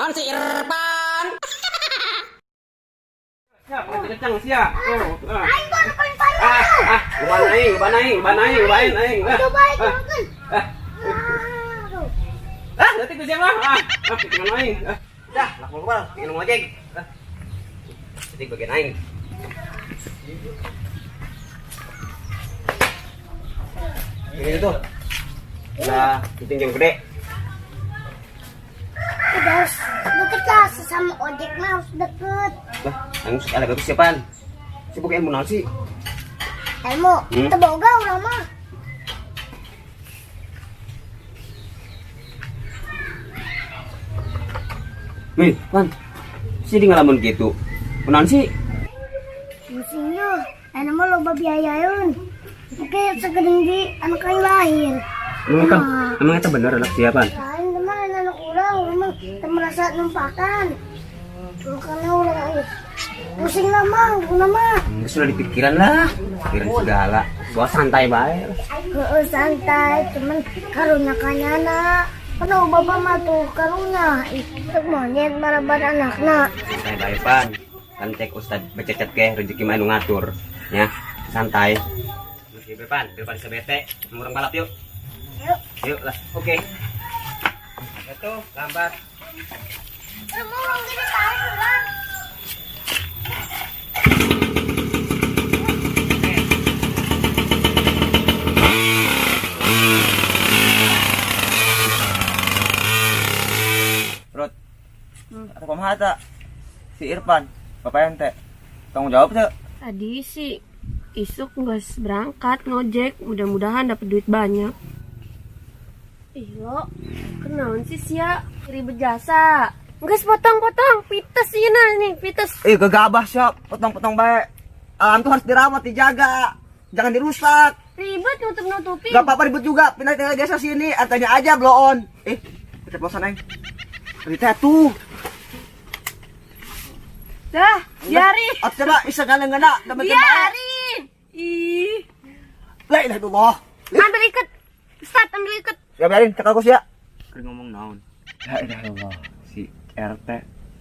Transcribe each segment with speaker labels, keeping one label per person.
Speaker 1: On si Irfan.
Speaker 2: Siap, kencang siap. Oh, ah.
Speaker 3: Aing baru paling parah.
Speaker 2: Ah, ah, uban aing, uban aing, uban aing, ubain aing. Ah.
Speaker 3: Coba aing
Speaker 2: Ah.
Speaker 3: makan.
Speaker 2: Ah. Ah, nanti ku siap lah. Ah, ah, tinggal aing. Ah. Dah, laku kepala, tinggal ngojek. Ah. Jadi bagian aing. Ini tuh. Lah, penting yang gede.
Speaker 3: Udah harus deket lah, sesama ojek mah harus deket.
Speaker 2: Lah, aing ada bagus siapaan? Sibuk ilmu naon sih?
Speaker 3: Ilmu, teu boga urang mah.
Speaker 2: Wih, Pan. Sih di ngalamun gitu. Kunaon sih?
Speaker 3: Pusingnya, enak mah loba biayaeun. Oke, segede di anak aing lahir.
Speaker 2: Emang eta, emang eta bener anak siapa?
Speaker 3: Lain kemarin anak urang, urang mah teu merasa numpakan. Karena urang aing pusing lah mah, urang mah.
Speaker 2: Sudah dipikiran lah, pikiran segala. Bawa santai bae.
Speaker 3: Heeh, santai, cuman karunya kanyana. Karena bapak mah tuh karunya, itu monyet barabar anakna.
Speaker 2: Santai bae, Pan. Kan cek ustad bececet ke rezeki mah nu ngatur, ya. Santai. Oke, Pan, daripada sebete, ngurang balap yuk.
Speaker 3: Yuk.
Speaker 2: Yuk lah, oke. Itu lambat.
Speaker 3: Mau orang gede tahu urang.
Speaker 4: Rut. Atau kumaha ta? Si Irfan, bapak ente. Tanggung jawab tuh.
Speaker 5: Tadi sih isuk nggak berangkat ngojek, mudah-mudahan dapat duit banyak. Ih lo, kenaon sih sia ribet jasa. Nggak potong-potong, pites ini nih, pites.
Speaker 4: Ih, gegabah siap, potong-potong baik. Alam tuh harus dirawat, dijaga. Jangan dirusak.
Speaker 5: Ribet nutup-nutupin.
Speaker 4: Gak apa-apa ribet juga, pindah tinggal desa sini, artanya aja blow on. Keceplosan aing. Berita tuh.
Speaker 5: Dah, biarin.
Speaker 4: Atau coba bisa gana ngena, temen-temen.
Speaker 5: Biarin. Ih.
Speaker 4: La ilaha illallah.
Speaker 5: Ambil ikat. Ustaz, ambil ikat.
Speaker 4: Ya biarin, cek aku sih ya.
Speaker 2: Keur ngomong naon?
Speaker 4: La ilaha illallah. Si RT.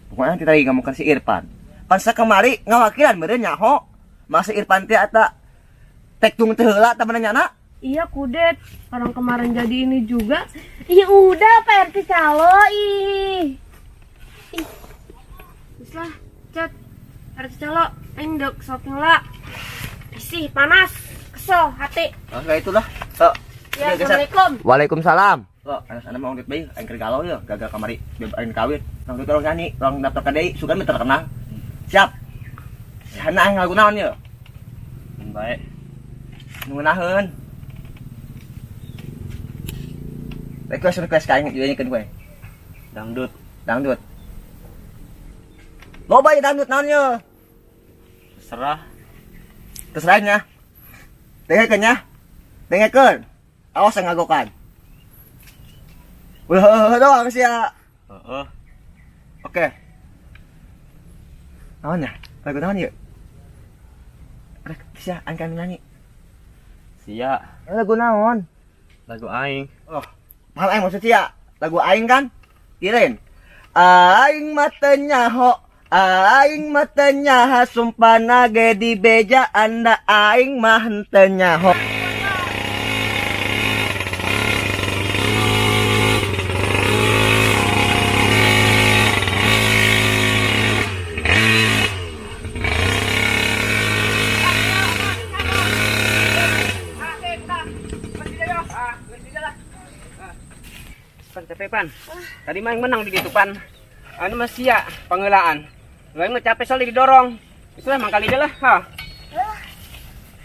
Speaker 4: Pokoknya kita lagi ngomongkan si Irfan. Pan kemari ngawakilan meureun nyaho. Masa Irfan teh eta tektung teh heula tah nyana?
Speaker 5: Iya kudet, orang kemarin jadi ini juga. Iya udah Pak RT calo ih. Ih. Terus lah, cat. RT calo, aing dek shopping lah. Isih panas, kesel hati.
Speaker 4: Oh, kayak itulah. Sok.
Speaker 5: Ya, assalamualaikum.
Speaker 4: Waalaikumsalam. Kok anak-anak mau ngedit bae, aing keur galau ya, gagal kamari, beb aing kawin. Nang duit orang nyanyi, orang daftar ka deui, sugan mah terkenal. Siap. Sana aing lagu naon ya?
Speaker 2: Mun bae.
Speaker 4: Nu ngeunaheun. Request request ka aing nyanyikeun kowe.
Speaker 2: Dangdut.
Speaker 4: Dangdut. Loba ya dangdut naon ya?
Speaker 2: Terserah.
Speaker 4: Terserah nya. Dengekeun nya. Dengekeun. Awas yang ngagokan. Ulah doang sih ya.
Speaker 2: Heeh.
Speaker 4: Oke. Naon ya? Lagu naon ya? Rek, sia aing kan nyanyi.
Speaker 2: Sia.
Speaker 4: Lagu naon?
Speaker 2: Lagu aing.
Speaker 4: Oh, paham aing maksud sia. Lagu aing kan? Kirain. Aing mah teu nyaho, aing mah teu nyaha, sumpah ge di beja anda aing mah henteu nyaho.
Speaker 2: Pan capek pan. Tadi mah yang menang di gitu pan. Anu mah sia pangeulaan. Lu yang mah capek soalnya didorong. Itulah mangkali dia lah, ha.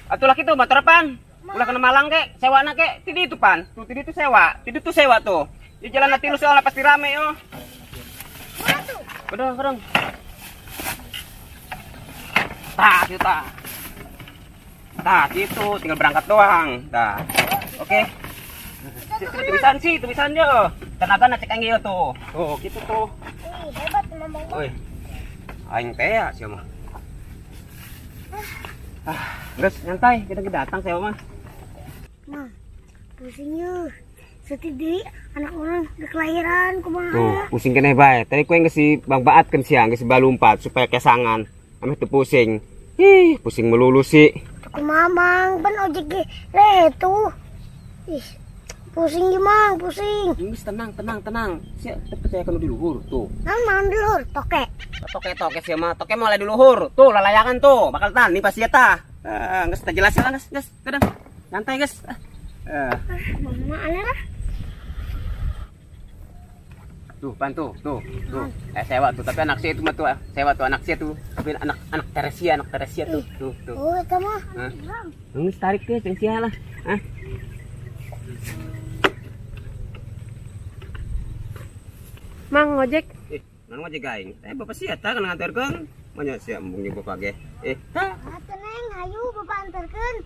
Speaker 2: Atulah kitu motor pan. Ulah kena malang kek, sewana kek, tidi itu pan. Tuh tidi itu sewa, tidi itu sewa tuh. Di jalan nanti lu soalnya pasti rame yo. Bedong, bedong. Tah, gitu tah. Tah, gitu, tinggal berangkat doang. Tah. Oke. Itu tulisan sih, tulisan yo. Tenaga na cek aing tuh. Tuh, gitu tuh.
Speaker 3: Ih, hebat ngomong.
Speaker 2: Oi. Aing teh ya sia mah. Ah, geus nyantai, kita datang saya mah.
Speaker 3: Mah, pusing yeuh. Saeutik deui anak urang kelahiran kumaha.
Speaker 2: Tuh, pusing keneh bae. Tadi ku geus si bangbaatkeun sia, geus balumpat supaya kesangan. Ameh teu pusing. Ih, pusing melulu sih.
Speaker 3: Kumaha Mang, pan ojek ge rehe tuh. Ih, pusing ge Mang, pusing.
Speaker 2: Geus tenang, tenang, tenang. Sia teu percaya kanu di luhur tuh.
Speaker 3: Nah, mang di luhur, toke.
Speaker 2: Toke toke sia mah, toke mulai di luhur. Tuh lalayangan tuh, bakal tan nih pasti eta. Ah, geus teu jelas lah geus, geus, kadang. Santai geus. Ah.
Speaker 3: Mama aneh lah.
Speaker 2: Tuh, pan tuh, tuh, tuh. Sewa tuh, tapi anak sia itu mah tuh, sewa tuh anak sia tuh. Tapi anak anak Teresia tuh, tuh, tuh.
Speaker 3: Oh, eta mah.
Speaker 2: Hah? Geus tarik teh jeung sia lah. Hah?
Speaker 5: Mang ngojek.
Speaker 2: Naon ngojek aing? Bapak sia tah kana nganterkeun. Manya sia embung jeung bapak ge. Tah.
Speaker 3: Atuh Neng, hayu bapak anterkeun.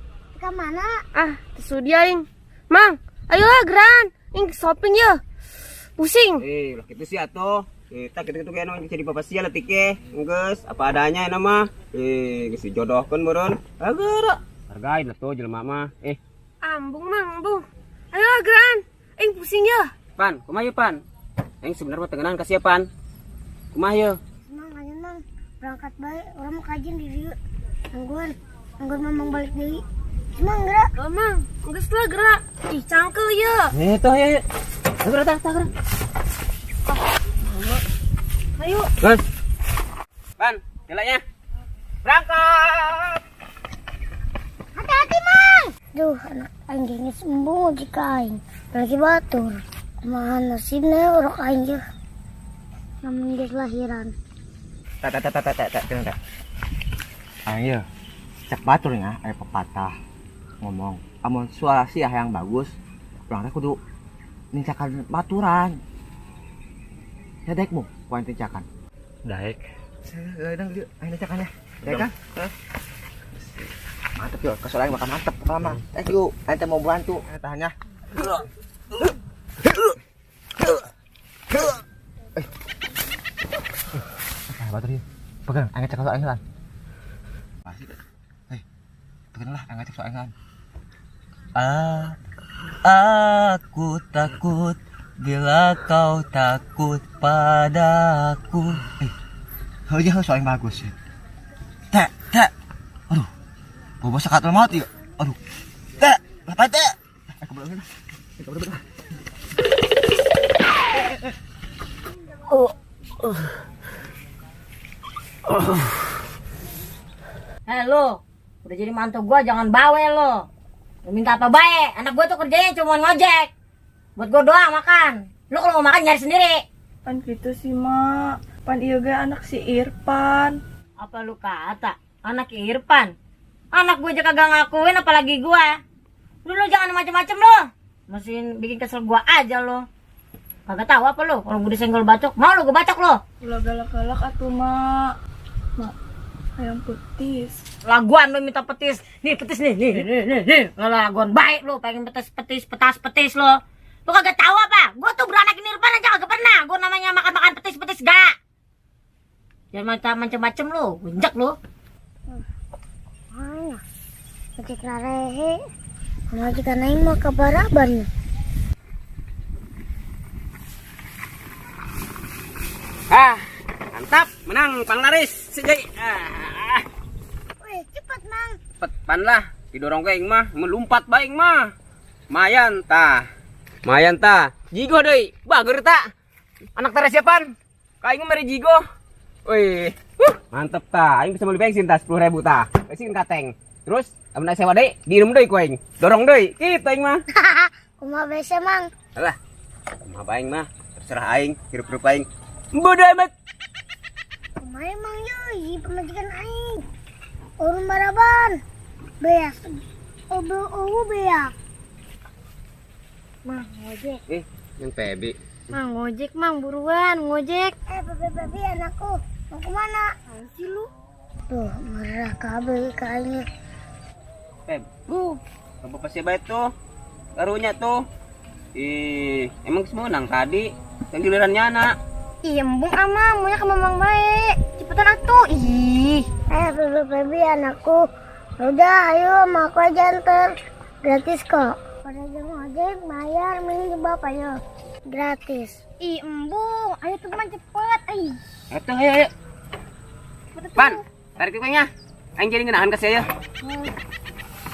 Speaker 3: Ka mana?
Speaker 5: Ah, teu sudi aing. Mang, ayolah geran. Aing shopping ya. Pusing.
Speaker 2: Lah kitu sia atuh. Tah kitu-kitu ge anu jadi bapak sia leutik ge. Geus, apa adanya eta mah. Geus dijodohkeun meureun. Geura. Hargain atuh jelema mah.
Speaker 5: Ambung Mang, ambung. Ayolah geran. Aing pusing ya.
Speaker 2: Pan, kumaha ye Pan? Aing sebenarnya mah tengenan ka sia Pan. Kumaha ye?
Speaker 3: Mang, ayo Mang, berangkat bae, urang mau kajian di dieu. Nungguan, nungguan Mamang balik deui. Mang gerak.
Speaker 5: Oh, Mang, geus lah gerak. Ih, cangkel ya.
Speaker 2: Tuh ya. Gerak tah, tah gerak.
Speaker 5: Ayo.
Speaker 2: Gus. Pan, jalannya. Berangkat.
Speaker 3: Hati-hati, Mang. Duh, anak aing geus embung jika aing. Lagi batur. Kumaha nasibna urang aing ye. Namun geus lahiran.
Speaker 4: Tak tak tak tak tak tak tak. Aing ye. Cek batur nya aya pepatah ngomong, amun suara sia yang bagus, urang teh kudu nincakan baturan. Ya daek mu, ku aing tincakan.
Speaker 1: Daek.
Speaker 4: Saya dieu aing tincakan ya. Daek kan? Mantep yo, kasur aing bakal mantep pokoknya mah. Thank you, aing teh mau bantu. Tahannya. Batur ieu. Pegang, aing cek soal aing lan. Pasti. Pegang lah, aing cek soal aing lan.
Speaker 1: Aku takut bila kau takut padaku.
Speaker 4: Heuh, soal yang bagus. Tek, tek. Aduh. Bobo sakat maut ieu. Aduh. Tek, apa tek? Aku belum lah. Aku belum lah.
Speaker 6: Lo, udah jadi mantu gua jangan bawel lo. Lu minta apa bae? Anak gua tuh kerjanya cuma ngojek. Buat gua doang makan. Lu kalau mau makan nyari sendiri.
Speaker 7: Pan gitu sih, Mak. Pan iya ge anak si Irfan.
Speaker 6: Apa lu kata? Anak Irfan. Anak gua aja kagak ngakuin apalagi gua. Lu jangan macem-macem lu. Mesin bikin kesel gua aja lu. Kagak tahu apa lu kalau gua disenggol bacok, mau lu gua bacok lu.
Speaker 7: Ulah galak-galak atuh, Mak. Mak, ayam petis.
Speaker 6: Laguan lu minta petis. Nih petis nih, nih, nih, nih, nih. Laguan baik lu pengen petis, petis, petas, petis lu. Lu kagak tahu apa? Gua tuh beranak Irfan aja kagak pernah. Gua namanya makan-makan petis-petis gak. Jangan macem-macem lu, injek lu.
Speaker 3: Mana? Ojek rarehe. Majikan aing mah kabaraban.
Speaker 2: Ah, mantap, menang panglaris si Jai. Ah.
Speaker 3: Weh, cepat Mang.
Speaker 2: Cepet pan lah, didorong ke aing mah, melumpat bae aing mah. Mayan tah. Mayan tah. Jigo deui, bager ta. Anak Teresia pan. Ka aing mah mere jigo. Wih, mantep ta. Aing bisa beli bensin ta 10.000 ta. Bensin kateng. Terus amun sewa deui, diinum deui ku aing. Dorong deui, kitu aing mah.
Speaker 3: Kumaha bese Mang?
Speaker 2: Alah. Kumaha bae aing mah, terserah aing, hirup-hirup aing. Bodoh amat.
Speaker 3: Kumaha emang yo, ieu pamajikan aing. Urun baraban. Beak. Obo beak.
Speaker 6: Mang ngojek.
Speaker 2: Yang Pebi.
Speaker 6: Mang ngojek, Mang buruan ngojek.
Speaker 3: Pebi, anakku, mau kemana?
Speaker 6: Apaan sih lu?
Speaker 3: Tuh, marah kabeh ka aing.
Speaker 2: Peb, bapak pasti baik tuh. Karunya tuh. Ih, emang semua menang tadi. Yang gilirannya anak.
Speaker 5: Ih, embung ama, maunya ke mamang baik. Cepetan atuh. Ih.
Speaker 3: Pebi, anakku. Udah, ayo sama aku aja ntar. Gratis kok. Pada jam ojek bayar mending bapak ya. Gratis. Ih, embung. Ayo teman cepet. Ayo.
Speaker 2: Atuh, ayo, ayo. Pan, tarik kupingnya. Aing jadi ngenahan ke saya.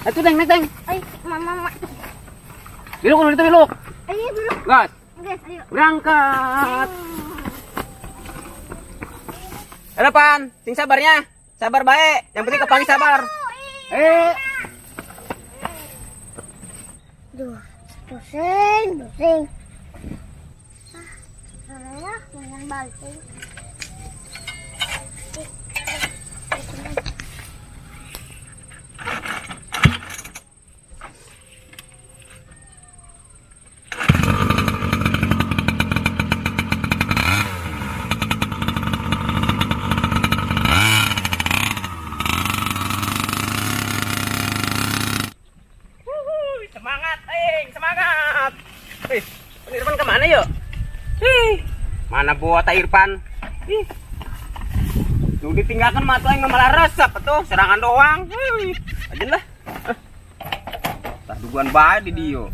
Speaker 2: Atuh, Deng, naik, Deng.
Speaker 3: Ayo, mama, mama.
Speaker 2: Belok, itu belok.
Speaker 3: Ayo, belok.
Speaker 2: Gas.
Speaker 3: Gas, ayo.
Speaker 2: Berangkat. Halo, Pan. Sing sabarnya. Sabar baik. Yang penting kepanggil sabar. Eh.
Speaker 3: Duh, pusing, pusing. Ah, ya, mendingan balik.
Speaker 2: Semangat, aing, semangat. Wih, Irfan kemana yuk? Ih, mana buat Irfan? Ih, tuh ditinggalkan mah tuh aing malah resep tuh, serangan doang. Wih, aja lah. Tah duguan bae di dio.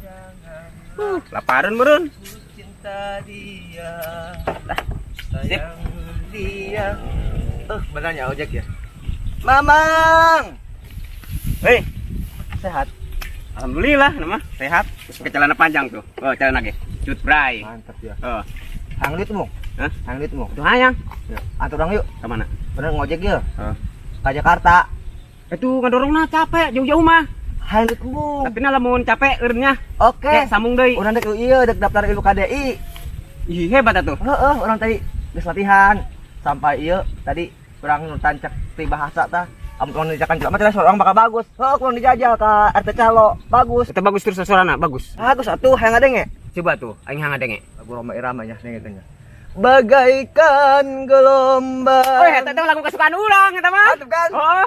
Speaker 2: Laparan meureun.
Speaker 4: Cinta dia.
Speaker 2: Lah, sip.
Speaker 4: Dia. Benernya ojek ya. Mamang.
Speaker 2: Hei,
Speaker 4: sehat.
Speaker 2: Alhamdulillah, nama sehat. Terus pakai celana panjang tuh. Oh, celana ge. Cut bray.
Speaker 4: Mantap ya.
Speaker 2: Oh.
Speaker 4: Hang duit mung.
Speaker 2: Hah?
Speaker 4: Hang duit mung.
Speaker 2: Tuh hayang.
Speaker 4: Ya. Antar orang yuk.
Speaker 2: Ke mana?
Speaker 4: Bener ngojek ya.
Speaker 2: Heeh.
Speaker 4: Ke Jakarta.
Speaker 2: Itu ngadorongna capek jauh-jauh mah.
Speaker 4: Hang duit mung.
Speaker 2: Tapi na lamun capek eureunnya.
Speaker 4: Oke.
Speaker 2: Kayak sambung deui.
Speaker 4: Urang dek ieu dek daftar ilu KDI.
Speaker 2: Ih, hebat atuh.
Speaker 4: Heeh, urang tadi geus latihan sampai ieu tadi urang nu tancak peribahasa tah. Amun dijakan jelema teh orang bakal bagus. Heuh, kurang dijajal ka RT Calo. Bagus.
Speaker 2: Eta bagus terus suarana, bagus.
Speaker 4: Bagus atuh hayang ngadenge.
Speaker 2: Coba tuh, aing hayang ngadenge.
Speaker 4: Lagu Rhoma Irama nya denge nya. Bagaikan gelombang.
Speaker 2: Oh, eta teh lagu kesukaan urang eta mah.
Speaker 4: Atuh kan.
Speaker 2: Oh.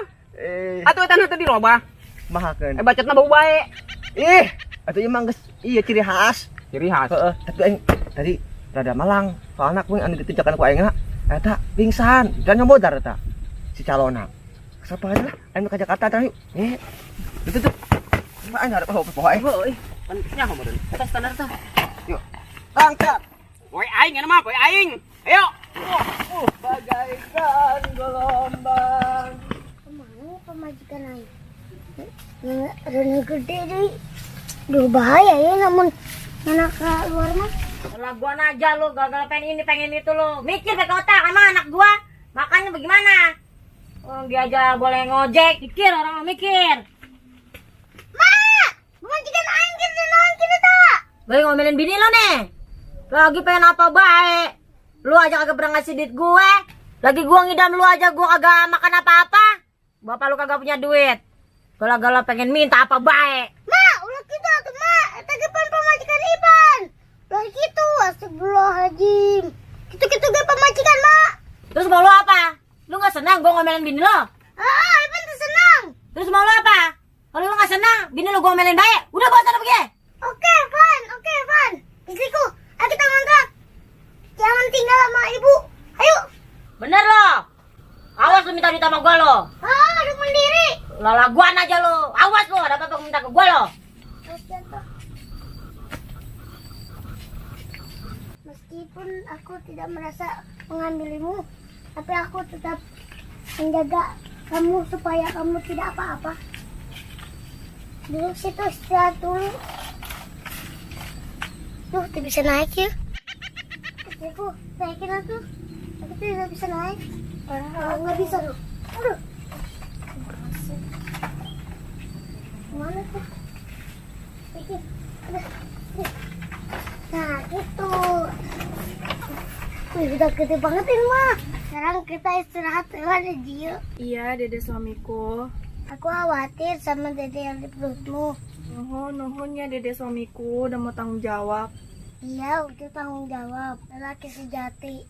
Speaker 2: Atuh eta nu teu dirobah.
Speaker 4: Mahakeun.
Speaker 2: Bacotna bau bae.
Speaker 4: Ih, atuh ieu mah geus ieu ciri khas.
Speaker 2: Ciri khas.
Speaker 4: Heeh, tapi aing tadi rada malang. Soalna ku anu ditunjukkan ku aing eta pingsan dan nyobodar eta si calona. Siapa aja lah, ayo ke Jakarta tadi. Itu tuh. Aing harap oh, poho aing.
Speaker 2: Heuh, pan nyaho meureun. Eta standar tah. Yuk.
Speaker 4: Angkat.
Speaker 2: Poe aing eta mah, poe aing. Ayo.
Speaker 4: Bagaikan gelombang.
Speaker 3: Kemana pemajikan aing? Rene gede deui. Duh, bahaya ya namun mana ke luar mah.
Speaker 6: Laguan aja lu, gagal pengen ini pengen itu lu. Mikir pakai otak sama anak gua. Makannya bagaimana? Orang dia aja boleh ngojek, mikir orang mikir.
Speaker 3: Ma, pemajikan aing kita naon kita tak?
Speaker 6: Gue ngomelin bini lu nih. Lagi pengen apa baik. Lu aja kagak pernah ngasih duit gue. Lagi gua ngidam lu aja gua kagak makan apa-apa. Bapak lu kagak punya duit. Gala-gala pengen minta apa baik.
Speaker 3: Ma, ulah gitu atuh ma, eta ge pan pemajikan Ipan. Ulah gitu, astagfirullahaladzim. Gitu-gitu ge pemajikan, Ma.
Speaker 6: Terus mau lu apa? Lu gak senang gua ngomelin bini lo?
Speaker 3: Ah, Ipan tuh senang.
Speaker 6: Terus mau lu apa? Kalau lu gak senang, bini lu gua ngomelin baik. Udah bawa sana pergi.
Speaker 3: Oke, Van. Oke, Van. Istriku, ayo kita ngontrak. Jangan tinggal sama ibu. Ayo.
Speaker 6: Bener lo. Awas lu minta duit sama gua lo.
Speaker 3: Ah, udah mandiri.
Speaker 6: Lalaguan aja lo. Awas lo, ada apa-apa minta ke gua lo.
Speaker 3: Meskipun aku tidak merasa mengambilmu, tapi aku tetap menjaga kamu supaya kamu tidak apa-apa. Duduk situ istirahat dulu. Duh, tidak bisa naik ya. Istriku, naikin aku. Aku tidak bisa naik. Nggak bisa tuh. Aduh. Mana tuh? Aduh. Nah, gitu. Wih, udah gede banget ini mah. Sekarang kita istirahat ya, Gio.
Speaker 7: Iya, dede suamiku.
Speaker 3: Aku khawatir sama dede yang di perutmu.
Speaker 7: Nuhun, nuhun ya dede suamiku, udah mau tanggung jawab.
Speaker 3: Iya, udah tanggung jawab. Lelaki sejati.